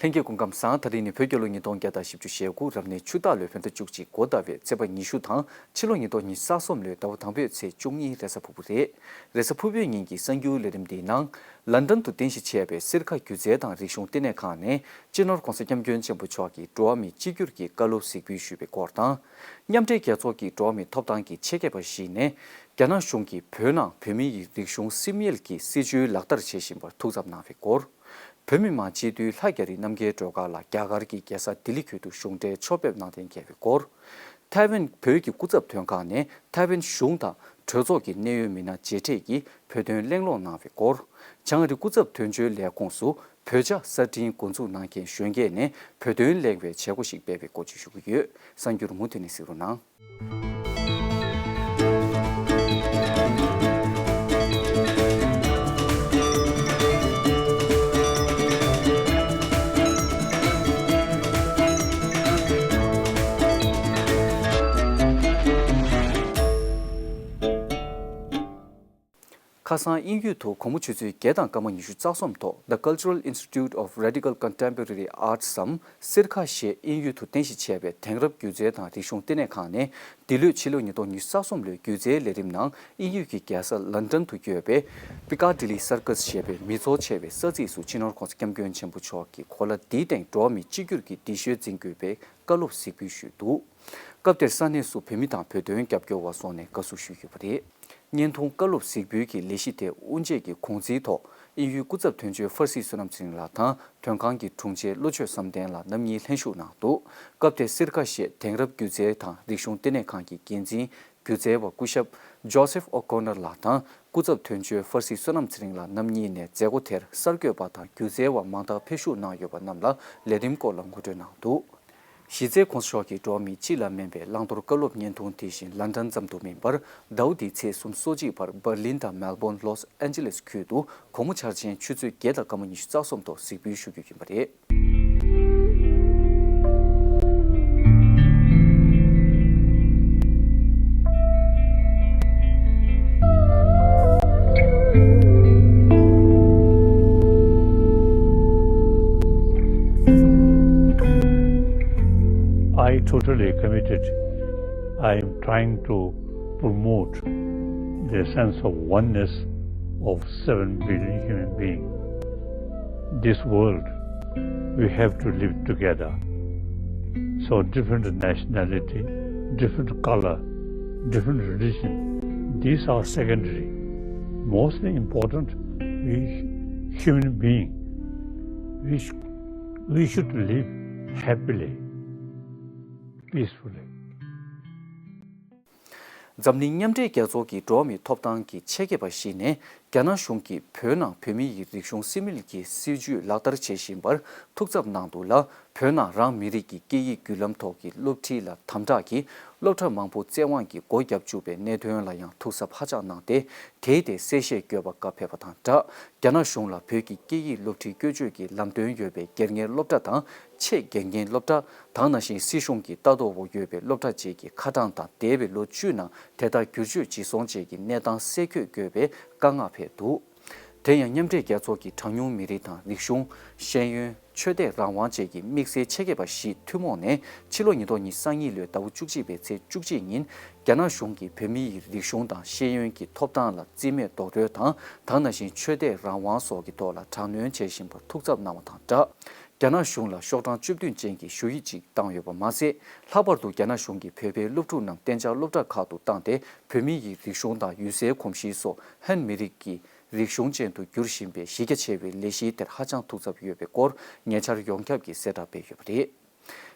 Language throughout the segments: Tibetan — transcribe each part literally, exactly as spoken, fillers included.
ལྷན་རྒྱས་སྐུ་ཁམས་བཟང་། ད་རིང་ནི་བོད་རྒྱལ་ལོ་ཉིས་སྟོང་བརྒྱ་དང་བཞི་བཅུ་ཞེ་དགུ་རབ་གནས་ཆུ་སྟག་ལོའི་བོད་ཟླ་བཅུ་གཅིག་འགོ་ཟླ་བའི་ཚེས་པ་ཉི་ཤུ་དང་ཕྱི་ལོ་ཉིས་སྟོང་ཉི་ཤུ་རྩ་གསུམ་ལོའི་ཟླ་བ་དང་པོའི་ཚེས་བཅུ་གཉིས་རེས་གཟའ་ཕུར་བུ་རེད། རེས་གཟའ་ཕུར་བུའི་ཉིན་གྱི་གསར་འགྱུར་ལས་རིམ་འདིའི་ནང་། ལན་ཌན་དུ་རྟེན་གཞི་བྱས་པའི་གསེར་ཁ་སྒྱུ་རྩལ་དང་རིག་གཞུང་ལྟེ་གནས་ཁང་ནས་སྤྱི་ནོར་༧གོང་ས་༧སྐྱབས་མགོན་ཆེན་པོ་མཆོག་གི་འགྲོ་བ་མི་གཅིག་གྱུར་གྱི་བཀའ་སློབ་གཟིགས་འབུལ་ཞུས་པའི་སྐོར་དང་། མཉམ་འབྲེལ་རྒྱལ་ཚོགས་ཀྱི་འགྲོ་བ་མིའི་ཐོབ་ཐང་གི་ཆེད་མཁས་པ་ཞིག་ནས། རྒྱ་ནག་གཞུང་གིས་བོད་ནང་བོད་མི་ཡི་རིག་གཞུང་སིམ་ཡུལ་གྱི་སྲིད་བྱུས་ལག་བསྟར་བྱེད་བཞིན་པར་ཐུགས་འཚབ་གནང་བའི་སྐོར། བོད་མི་མང་སྤྱི་འཐུས་ལྷ་རྒྱ་རི་རྣམ་རྒྱལ་སྒྲོལ་དཀར་ལགས་རྒྱ་གར་གྱི་རྒྱལ་ས་ལྡི་ལི་ཁུལ་དུ་གཞུང་འབྲེལ་ཕྱོགས་ཕེབས་གནང་གཏན་འཁེལ་བའི་སྐོར། ཐའེ་ཝན་བོད་ཀྱི་སྐུ་ཚབ་དོན་ཁང་ནས་ཐའེ་ཝན་གཞུང་དང་གྲོས་ཚོགས་ཀྱི་གནད་ཡོད་མི་སྣ་མཇལ་འཕྲད་ཀྱིས་བོད་དོན་གླེང་སློང་གནང་བའི་སྐོར། བྱང་ཨ་རི་སྐུ་ཚབ་དོན་གཅོད་ལས་ཁུངས་སུ་བོད་ཇ་གསར་སྐྲུན་འགོ་འཛུགས་གནང་མཁན་གཞོན་སྐྱེས་ནས་བོད་དོན་གླེང་བའི་བྱེད་སྒོ་ཞིག་སྤེལ་བའི་སྐོར་བཅས་ཞུ་གི་ཡོད། གསར་འགྱུར་མུ་མཐུད་ནས་གཟིགས་རོགས་གནང་། ཁ་སང་དབྱིན་ཡུལ་དུ་དགོང་མོ་ཆུ་ཚོད་བརྒྱད་དང་སྐར་མ་ཉི་ཤུ་རྩ་གསུམ་ཐོག The Cultural Institute of Radical Contemporary Arts འམ་གསེར་ཁ་ཞེས་དབྱིན་ཡུལ་དུ་རྟེན་གཞི་བྱས་པའི་དེང་རབས་སྒྱུ་རྩལ་དང་རིག་གཞུང་ལྟེ་གནས་ཁང་ནས། འདི་ལོའི་ཕྱི་ལོ་ཉིས་སྟོང་ཉི་ཤུ་རྩ་གསུམ་ལོའི་སྒྱུ་རྩལ་ལས་རིམ་ནང་དབྱིན་ཡུལ་གྱི་རྒྱལ་ས་ལན་ཌན་དུ་ཡོད་པའི་Piccadilly Circus ཞེས་པའི་མི་ཚོགས་ཆེ་བའི་ས་ཚིགས་སུ་སྤྱི་ནོར་༧གོང་ས་༧སྐྱབས་མགོན་ཆེན་པོ་མཆོག་གི་གོ་ལ་འདིའི་སྟེང་འགྲོ་བ་མི་གཅིག་གྱུར་གྱི་གདན་ཞུས་འཛིན་དགོས་པའི་བཀའ་སློབ་གཟིགས་འབུལ་ཞུས་འདུག་སྐབས་དེར་ས་གནས་སུ་བོད་མི་དང་བོད་དོན་རྒྱབ་སྐྱོར་བ་སོགས་ནས་དགའ་བསུ་ཞུས་ཡོད་པ་རེད། བརྙན་ཐུང་བཀའ་སློབ་གཟིགས་འབུལ་གྱི་ལས་གཞི་དེ་དབུ་འབྱེད་ཀྱི་དགོངས་ཚུལ་ཐོག་དབྱིན་ཡུལ་སྐུ་ཚབ་དོན་གཅོད་ཧྥར་སི་བསོད་ནམས་ཚེ་རིང་ལགས་དང་དོན་ཁང་གི་དྲུང་ཆེ་བློ་ཆོས་བསམ་གཏན་ལགས་རྣམ་གཉིས་ལྷན་ཞུགས་གནང་འདུག་སྐབས་དེར་གསེར་ཁ་ཞེས་དེང་རབས་སྒྱུ་རྩལ་དང་རིག་གཞུང་ལྟེ་གནས་ཁང་གི་འགན་འཛིན་སྒྱུ་རྩལ་བ་སྐུ་ཞབས་Joseph O'Connor ལགས་དང་སྐུ་ཚབ་དོན་གཅོད་ཧྥར་སི་བསོད་ནམས་ཚེ་རིང་ལགས་རྣམ་གཉིས་ནས་མཛད་སྒོ་དེར་གསར་འགོད་པ་དང་སྒྱུ་རྩལ་བ་མང་དག་ཕེབས་ཞུགས་གནང་ཡོད་པ་རྣམས་ལ་ལས་རིམ་སྐོར་ལ་ངོ་སྤྲོད་གནང་འདུག་གཞི་རྩའི་༧གོང་ས་མཆོག་གིས་འགྲོ་བ་མི་སྤྱི་ལ་སྨན་པའི་བླང་དོར་བཀའ་སློབ་བརྙན་ཐུང་དེ་བཞིན་ལན་ཌན་ཙམ་དུ་མིན་པར་ཟླ་བ་འདིའི་ཚེས་སོ་གཅིག་བར་འབར་ལིན་དང་མེལ་བོན། ལོས་ཨན་ཇི་ལེས་ཁུལ་དུ་དགོང་མོ་འཆར་ཅན་ཆུ་ཚོད་བརྒྱད་དང་སྐར་མ་ཉི་ཤུ་རྩ་གསུམ་ཐོག་གཟིགས་འབུལ་ཞུ་རྒྱུ་ཡིན་པ་རེད། I totally committed. I am trying to promote the sense of oneness of seven billion human beings. This world, we have to live together. So different nationality, different color, different religion, these are secondary. Mostly important, we human being, we, sh- we should live happily, peacefully. འཛམ་གླིང་མཉམ་འབྲེལ་རྒྱལ་ཚོགས་ཀྱི་འགྲོ་བ་མིའི་ཐོབ་ཐང་གི་ཆེད་མཁས་པ་ཞིག་ནས་རྒྱ་ནག་གཞུང་གིས་བོད་ནང་བོད་མི་ཡི་རིག་གཞུང་སིམ་མུལ་གྱི་སྲིད་བྱུས་ལག་བསྟར་བྱེད་བཞིན་པར་ཐུགས་འཚབ་གནང་འདུག་ལ། བོད་ནང་རང་མི་རིགས་ཀྱི་སྐད་ཡིག་བརྒྱུད་ལམ་ཐོག་གི་སློབ་ཁྲིད་ལ་དམ་དྲག་གིས་སློབ་གྲྭ་མང་པོ་བཙན་དབང་གིས་སྒོ་བརྒྱབ་བཅུག་པའི་གནད་དོན་ལ་ཡང་ཐུགས་འཚབ་ཧ་ཅང་གནང་སྟེ། དེའི་ཐད་གསལ་བཤད་བསྐྱོད་པར་བཀའ་ཕེབས་པ་དང་སྦྲགས། རྒྱ་ནག་གཞུང་ལ་བོད་ཀྱི་སྐད་ཡིག་སློབ་ཁྲིད་བཀོལ་སྤྱོད་ཀྱི་ལམ་སྟོན་ཡོད་པའི་སྒེར་གཉེར་སློབ་གྲྭ་དང་། ཆེས་འགན་འཁྱེར་སློབ་གྲྭ། དེ་ནང་བཞིན་སྲིད་གཞུང་གི་ལྟ་རྟོག་འོག་ཡོད་པའི་སློབ་གྲྭ་བཅས་ཀྱི་ཁ་གྲངས་དང་འདས་པའི་ལོ་བཅུ་ནང་དེ་དག་བསྒྱུར་བཅོས་ཇི་སོང་བཅས་ཀྱི་གནས་སྟངས་གསལ་བཀོད་དགོས་པའི་བཀའ་མངགས་ཕེབས་འདུག་དེ་ཡང་མཉམ་འབྲེལ་རྒྱལ་ཚོགས་ཀྱི་གྲངས་ཉུང་མི་རིགས་དང་རིག་གཞུང་། ཤེས་ཡོན། ཆོས་དད་རང་དབང་བཅས་ཀྱི་དམིགས་བསལ་ཆེད་མཁས་པ་ཞིག་ཐུན་མོང་ནས་ཕྱི་ལོ་ཉིས་སྟོང་ཉི་ཤུ་རྩ་གཉིས་ལོའི་ཟླ་བ་བཅུ་གཅིག་པའི་ཚེས་བཅུ་གཅིག་ཉིན་རྒྱ་ནག་གཞུང་གིས་བོད་མི་ཡི་རིག་གཞུང་དང་ཤེས་ཡོན་གྱི་ཐོབ་ཐང་ལ་རྩིས་མེད་རྡོག་རོལ་དང་། དེ་ནང་བཞིན་ཆོས་དད་རང་དབང་སོགས་ཀྱི་ཐོག་ལ་དྲག་གནོན་བྱེད་བཞིན་པར་ཐུགས་འཚབ་གནང་བ་དང་སྦྲགས། རྒྱ་ནག་གཞུང་ལ་ཤོག་གྲངས་བཅུ་བདུན་ཅན་གྱི་ཞུ་ཡིག་ཅིག་བཏང་ཡོད་པ་མ་ཟད། ལྷག་པར་དུ་རྒྱ་ནག་གཞུང་གིས་བོད་པའི་སློབ་ཕྲུག་རྣམས་གཏན་འཇགས་སློབ་གྲྭ་ཁག་ཏུ་བཏང་སྟེ། བོད་མི་ཡི་རིག་གཞུང་དང་ཡུལ་སྲོལ་གོམས་གཤིས་སོགས་ཧན་མི་རིགས་ཀྱི་རིག་གཞུང་ཅན་དུ་འགྱུར་བཞིན་པའི་གཞི་རྒྱ་ཆེ་བའི་ལས་གཞི་དེར་ཧ་ཅང་ཐུགས་འཚབ་ཡོད་པའི་སྐོར་ཉེ་ཆར་ཡོངས་ཁྱབ་ཀྱིས་གསལ་བསྒྲགས་སྤེལ་ཡོད་པ་རེད།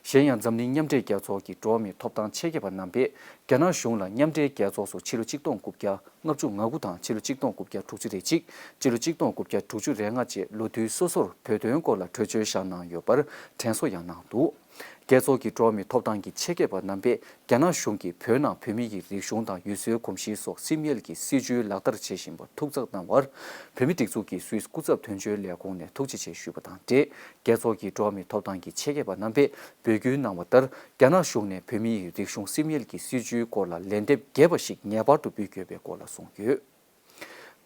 གཞན་ཡང་། འཛམ་གླིང་མཉམ་འབྲེལ་རྒྱལ་ཚོགས་ཀྱི་འགྲོ་བ་མིའི་ཐོབ་ཐང་ཆེད་མཁས་པ་རྣམ་པས་རྒྱ་ནག་གཞུང་ལ་མཉམ་འབྲེལ་རྒྱལ་ཚོགས་སུ་ཕྱི་ལོ་ཆིག་སྟོང་དགུ་བརྒྱ་ལྔ་བཅུ་ང་དགུ་དང་ཕྱི་ལོ་ཆིག་སྟོང་དགུ་བརྒྱ་དྲུག་ཅུ་རེ་གཅིག་ཕྱི་ལོ་ཆིག་སྟོང་དགུ་བརྒྱ་དྲུག་ཅུ་རེ་ལྔ་བཅས་ལོ་དུས་སོ་སོར་བོད་དོན་སྐོར་ལ་གྲོས་ཆོད་བཞག་གནང་ཡོད་པར་དྲན་གསོ་ཡང་གནང་འདུག་རྒྱལ་ཚོགས་ཀྱི་འགྲོ་བ་མིའི་ཐོབ་ཐང་གི་ཆེད་མཁས་པ་རྣམ་པས་རྒྱ་ནག་གཞུང་གིས་བོད་ནང་བོད་མི་ཡི་རིག་གཞུང་དང་ཡུལ་སྲོལ་གོམས་གཤིས་སོགས་སིམ་ཡུལ་གྱི་སྲིད་བྱུས་ལག་བསྟར་བྱེད་བཞིན་པར་ཐུགས་འཚབ་གནང་བར། བོད་མིའི་སྒྲིག་འཛུགས་ཀྱི་སུད་སི་སྐུ་ཚབ་དོན་གཅོད་ལས་ཁུངས་ནས་ཐུགས་རྗེ་ཆེ་ཞུས་པ་དང་འབྲེལ། རྒྱལ་ཚོགས་ཀྱི་འགྲོ་བ་མིའི་ཐོབ་ཐང་གི་ཆེད་མཁས་པ་རྣམ་པས་འབོད་སྐུལ་གནང་བ་ལྟར། རྒྱ་ནག་གཞུང་ནས་བོད་མི་ཡི་རིག་གཞུང་སིམ་ཡུལ་གྱི་སྲིད་བྱུས་སྐོར་ལ་ལན་འདེབས་རྒྱས་པ་ཞིག་ངེས་པར་དུ་འབུལ་དགོས་པའི་སྐོར་ལ་གསུངས་ཡོད།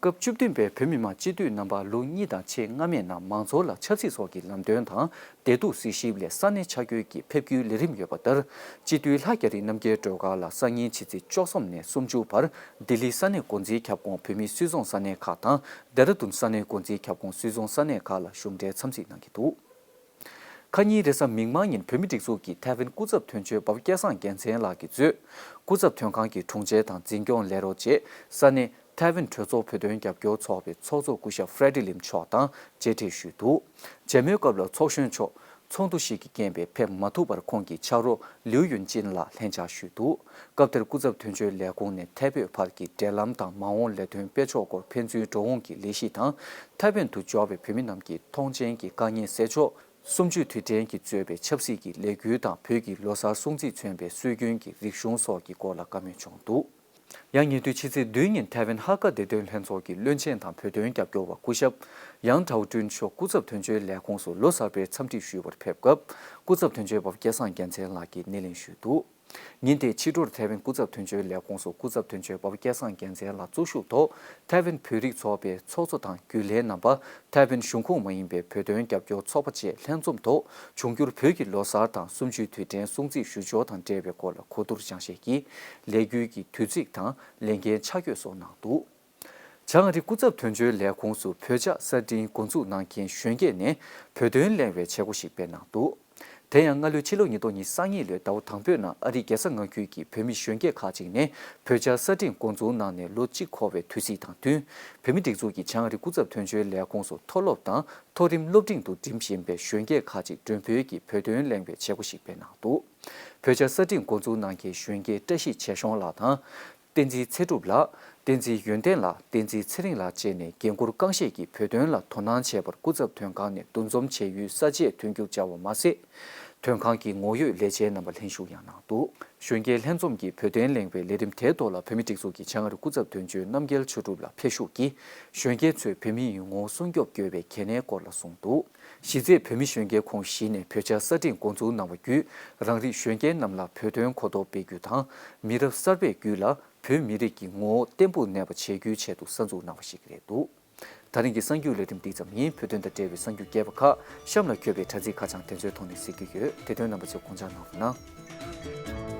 སྐབས་བཅུ་བདུན་པའི་བོད་མི་མང་སྤྱི་འཐུས་རྣམ་པ་ལོ་གཉིས་དང་ཕྱེད་སྔ་མའི་ནང་མང་ཚོགས་ལ་ཆབ་སྲིད་སོགས་ཀྱི་ལམ་སྟོན་དང་བདེ་སྡུག་གཟིགས་ཞིབ་སླད་ས་གནས་ཆ་བགོས་ཀྱིས་ཕེབས་རྒྱུའི་ལས་རིམ་ཡོད་པ་ལྟར། སྤྱི་འཐུས་ལྷ་རྒྱ་རི་རྣམ་རྒྱལ་སྒྲོལ་དཀར་ལགས་སང་ཉིན་ཕྱི་ཚེས་བཅུ་གསུམ་ནས་སུམ་ཅུ་བར་ལྡི་ལི་ས་གནས་འགོ་འཛིན་ཁྱབ་ཁོངས་བོད་མིའི་སུད་ཚོང་ས་གནས་ཁག་དང་ལྡེ་ར་ལྡུན་ས་གནས་འགོ་འཛིན་ཁྱབ་ཁོངས་སུད་ཚོང་ས་གནས་ཁག་ལ་གཞུང་འབྲེལ་འཚམས་གཟིགས་གནང་གི་འདུག། ཁ་ཉིན་རེས་གཟའ་མིག་དམར་ཉིན་བོད་མིའི་སྒྲིག་འཛུགས་ཀྱི་ཐའེ་ཝན་སྐུ་ཚབ་དོན་གཅོད་འབའ་སྐལ་བཟང་རྒྱལ་མཚན་ལགས་ཀྱིས་གཙོས། སྐུ་ཚབ་དོན་ཁང་གི་དྲུང་ཆེ་དང་འཛིན་སྐྱོང་ལས་རོགས་བཅས་ས་གནས་ཐའེ་ཝན་གྲོས་ཚོགས་བོད་དོན་རྒྱབ་སྐྱོར་ཚོགས་པའི་ཚོགས་གཙོ་སྐུ་ཞབས་ཧྥ་རེ་ཌི་ལིམ་མཆོག་དང་མཇལ་འཕྲད་ཞུས་འདུག། མཇལ་མོལ་སྐབས་ལ་ཚོགས་གཞོན་མཆོག་ཚོགས་འདུ་ཞིག་གི་རྐྱེན་པས་ཕེབས་མ་ཐུབ་པར་ཁོང་གི་ཕྱག་རོགས་ལིའུ་ཡོན་ཅིན་ལགས་ལྷན་བཅར་ཞུས་འདུག། སྐབས་དེར་སྐུ་ཚབ་དོན་གཅོད་ལས་ཁུངས་ནས་ཐའེ་བོད་བར་གྱི་འབྲེལ་ལམ་དང་མ་འོངས་ལས་དོན་སྤེལ་ཕྱོགས་སྐོར་ཕན་ཚུན་འགྲོ་འོང་གི་ལས་གཞི་དང་། ཐའེ་ཝན་དུ་འབྱོར་བའི་བོད་མི་རྣམས་ཀྱི་ཐོངས་མཆན་གྱི་དཀའ་ངལ་སེལ་ཕྱོགས། གསུམ་བཅུའི་དུས་དྲན་གྱིས་གཙོས་པའི་ཆབ་སྲིད་ཀྱི་ལས་འགུལ་དང་བོད་ཀྱི་ལོ་གསར་སྲུང་བརྩི་མཚོན་པའི་སྲོལ་རྒྱུན་གྱི་རིག་གཞུང་སོགས་ཀྱི་སྐོར་ལ་བཀའ་མོལ་བྱུང་འདུག། ཡང་ཉེ་དུས་ཕྱི་ཚེས་བདུན་ཉིན་ཐའེ་ཝན་ཧ་ཀ་བདེ་དོན་ལྷན་ཚོགས་ཀྱི་བློན་ཆེན་དང་བོད་དོན་རྒྱབ་སྐྱོར་བ་སྐུ་ཞབས་ཡང་ཁྲའོ་ཀྲུན་མཆོག་སྐུ་ཚབ་དོན་གཅོད་ལས་ཁུངས་སུ་ལོ་གསར་པའི་འཚམས་འདྲི་ཞུ་བར་ཕེབས་སྐབས། སྐུ་ཚབ་དོན་གཅོད་འབའ་སྐལ་བཟང་རྒྱལ་མཚན་ལགས་ཀྱིས་སྣེ་ལེན་ཞུས་འདུག། ཉིན་དེའི་ཕྱི་དྲོར་ཐའེ་ཝན་སྐུ་ཚབ་དོན་གཅོད་ལས་ཁུངས་སུ་སྐུ་ཚབ་དོན་གཅོད་འབའ་སྐལ་བཟང་རྒྱལ་མཚན་ལགས་གཙོ་བཞུགས་ཐོག་ཐའེ་ཝན་བོད་རིགས་ཚོགས་པའི་ཚོགས་གཙོ་དང་རྒྱུན་ལས་རྣམ་པ། ཐའེ་ཝན་གཞུང་ཁོངས་མ་ཡིན་པའི་བོད་དོན་རྒྱབ་སྐྱོར་ཚོགས་པ་བཅས་ལྷན་འཛོམས་ཐོག་འབྱུང་འགྱུར་བོད་ཀྱི་ལོ་གསར་དང་གསུམ་བཅུའི་དུས་དྲན་སྲུང་བརྩི་ཞུ་ཕྱོགས་དང་འབྲེལ་བའི་སྐོར་ལ་གོ་བསྡུར་སྦྱང་བཤད་ཀྱིས་ལས་འགུལ་གྱི་དུས་ཚིགས་དང་ལས་འགན་ཆ་བགོས་སོགས་གནང་འདུག། བྱང་ཨ་རི་སྐུ་ཚབ་དོན་གཅོད་ལས་ཁུངས་སུ་བོད་ཇ་གསར་སྐྲུན་འགོ་འཛུགས་གནང་མཁན་གཞོན་སྐྱེས་ནས་བོད་དོན་གླེང་བའི་བྱེད་སྒོ་ཞིག་སྤེལ་གནང་འདུག། དེ་ཡང་སྔ་ལོའི་ཕྱི་ལོ་ཉིས་སྟོང་ཉི་ཤུ་རྩ་གཉིས་ལོའི་ཟླ་བ་དང་པོའི་ནང་ཨ་རིའི་རྒྱལ་ས་མངའ་ཁུལ་གྱི་བོད་མི་གཞོན་སྐྱེས་ཁག་ཅིག་ནས་བོད་ཇ་གསར་སྐྲུན་འགོ་འཛུགས་གནང་ནས་ལོ་གཅིག་འཁོར་བའི་དུས་ཚིགས་དང་བསྟུན། བོད་མི་སྒྲིག་འཛུགས་ཀྱི་བྱང་ཨ་རི་སྐུ་ཚབ་དོན་གཅོད་ལས་ཁུངས་སུ་མཐོ་སློབ་དང་མཐོ་རིམ་སློབ་འབྲིང་དུ་འགྲིམ་བཞིན་པའི་གཞོན་སྐྱེས་ཁག་ཅིག་མགྲོན་འབོད་ཀྱིས་བོད་དོན་གླེང་བའི་བྱེད་སྒོ་ཞིག་སྤེལ་གནང་འདུག། བོད་ཇ་གསར་སྐྲུན་འགོ་འཛུགས་གནང་མཁན་གཞོན་སྐྱེས་བཀྲ་ཤིས་ཆོས་གཞོང་ལགས་དང་། བསྟན་འཛིན་ཚེ་སྒྲུབ་ལགས། བསྟན་འཛིན་ཡོན་ཏན་ལགས། བསྟན་འཛིན་ཚེ་རིང་ལགས་བཅས་ནས་འགན་འཁུར་རྐང་ཤེད་ཀྱིས་བོད་དོན་ལ་དོ་སྣང་བྱས་པར་སྐུ་ཚབ་དོན་ཁང་ནས་འདུ་འཛོམས་བྱེད་ཡུལ་ས་ཆས་མཐུན་འགྱུར་བཅར་བ་མ་ཟད། དོན་ཁང་གི་ངོ་ཡོད་ལས་བྱེད་རྣམ་པ་ལྷན་ཞུགས་ཡང་གནང་འདུག། གཞོན་སྐྱེས་ལྷན་འཛོམས་ཀྱིས་བོད་དོན་གླེང་བའི་ལས་རིམ་དེའི་ཐོག་ལ་བོད་མི་སྒྲིག་འཛུགས་ཀྱི་བྱང་ཨ་རི་སྐུ་ཚབ་དོན་གཅོད་རྣམ་རྒྱལ་ཆོས་གྲུབ་ལགས་ཕེབས་ཞུགས་ཀྱིས་གཞོན་སྐྱེས་ཚོས་བོད་མི་ཡི་ངོ་བོ་སྲུང་སྐྱོབ་དགོས་པའི་གལ་གནད་སྐོར་ལ་གསུངས་འདུག། གཞི་རྩའི་བོད་མི་གཞོན་སྐྱེས་ཁོངས་བཞི་ནས་བོད་ཇ་གསར་སྐྲུན་འགོ་འཛུགས་གནང་བ་བརྒྱུད་རང་རིགས་གཞོན་སྐྱེས་རྣམས་ལ་བོད་དོན་གོ་རྟོགས་སྤེལ་རྒྱུ་དང་མི་རབས་གསར་པའི་བརྒྱུད་ལ་བོད་མི་རིགས་ཀྱི་ངོ་བོ་བརྟན་པོ་གནས་པ་བྱེད་རྒྱུའི་ཆེད་དུ་གསར་འཛུགས་གནང་བ་ཞིག་རེད་འདུག། ད་རིང་གི་གསར་འགྱུར་ལས་རིམ་འདི་ཙམ་ཡིན། བོད་དོན་དང་འབྲེལ་བའི་གསར་འགྱུར་རྒྱས་པ་ཁག་གཤམ་ལ་འཁོད་པའི་དྲ་ཚིགས་ཁ་བྱང་དེ་ཚོའི་ཐོག་ནས་གཟིགས་རྒྱུ་ཡོད། དེ་དོན་རྣམ་པ་ཚོས་དགོངས་འཇགས་གནང་རོགས་གནང་།